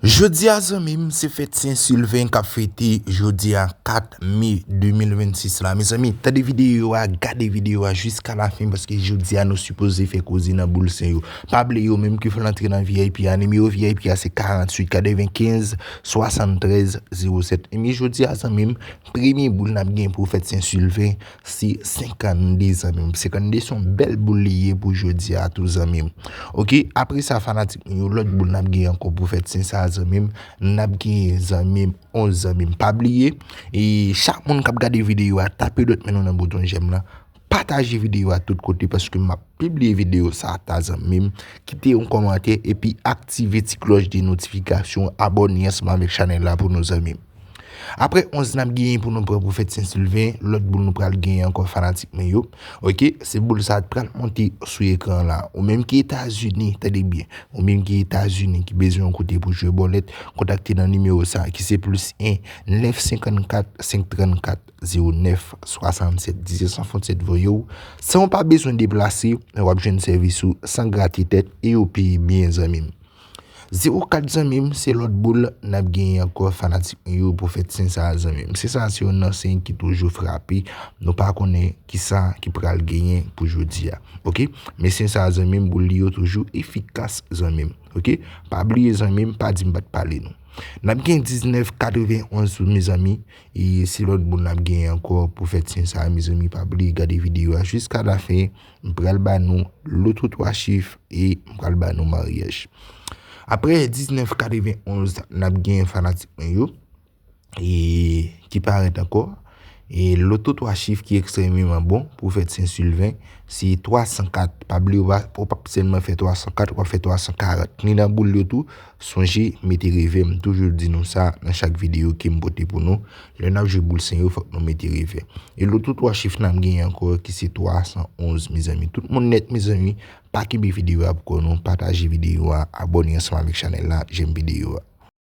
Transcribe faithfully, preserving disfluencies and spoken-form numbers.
Jodi a, zanmi m, se fèt Sen Silven k ap fete jodi a, kat me de mil vennsis la. Mezanmi, tande videyo a, gade videyo a jiska lafen, paske jodi a nou sipoze fè koze nan boul sen yo. Pa bliye, ou menm ki vle antre nan V I P a, nimewo V I P a se karanntuit katrevenkenz swasanntrèz zewo sèt. Ebyen, jodi a, zanmi m, premye boul n ap gen pou fèt Sen Silven, se senkannde, zanmi m. Senkannde se yon bèl boul li ye pou jodi a tou, zanmi m. Oke, apre sa, fanatik mwen yo, lòt boul n ap gen ankò pou fèt Sen sa a, zanmi m. N ap gen, zanmi m, onz, zanmi m. Pa bliye, e chak moun k ap gade videyo a, tape dwèt men nou nan bouton j'aime lan. Pataje videyo a tout kote, paske m ap pibliye videyo sa a ta, zanmi m. Kite yon kòmantè epi aktive ti klòch de notifikasyon, abòne ansanm avèk chanèl la pou nou, zanmi m. Apre onz n ap genyen pou nou pran pou fèt Sen Silven, lòt boul nou pral genyen ankò, fanatik mwen yo. Oke, se boul sa a k pral monte sou ekran la. Ou menm ki Etazini, tande byen. Ou menm ki Etazini, ki bezwen yon kote pou jwe bòlèt, kontakte nan nimewo sa a, ki se plis en, nèf senkannkat, senk trannkat, zewo nèf swasannsèt. Dizèt san fwontyè voye w. San w pa bezwen deplase, w ap jwenn sèvis ou san grate tèt e yo peye byen, zanmi m. Zewo kat, zanmi m, se lòt boul n ap genyen ankò, fanatik mwen yo, pou fèt Sen sa a, zanmi m. Sen sa a se youn nan sen ki toujou frape. Nou pa konnen kisa ki pral genyen pou jodi a. Oke? Men Sen sa a, zanmi m, boul li yo toujou efikas, zanmi m. Oke? Pa bliye, zanmi m, pa di m pa t pale nou. N ap gen diznèf katrevenonz, mezanmi. E se lòt boul n ap genyen ankò pou fèt Sen sa a, mezanmi. Pa bliye gade videyo a jiska lafen. M pral ba nou loto twa chif e m pral ba nou maryaj. Apre diznèf katrevenonz, n ap gen fanatik mwen yo, e ki parèt ankò. E loto twa chif ki ekstrèmeman bon pou fèt Sen Silven, se twa san kat. Pa bliye, w pa, w p ap sèlman fè twa san kat, w ap fè twa san karant. Ni nan boul yo tou, sonje mete revè. M toujou di nou sa nan chak videyo ke m pote pou nou. Lè n ap jwe boul sen yo, fòk nou mete revè. E loto twa chif n ap genyen ankò ki se twa san onz, mezanmi. Tout moun nèt, mezanmi. Pa kenbe videyo a pou kò nou, pataje videyo a, abòne ansanm avèk chanèl la, j'aime videyo a.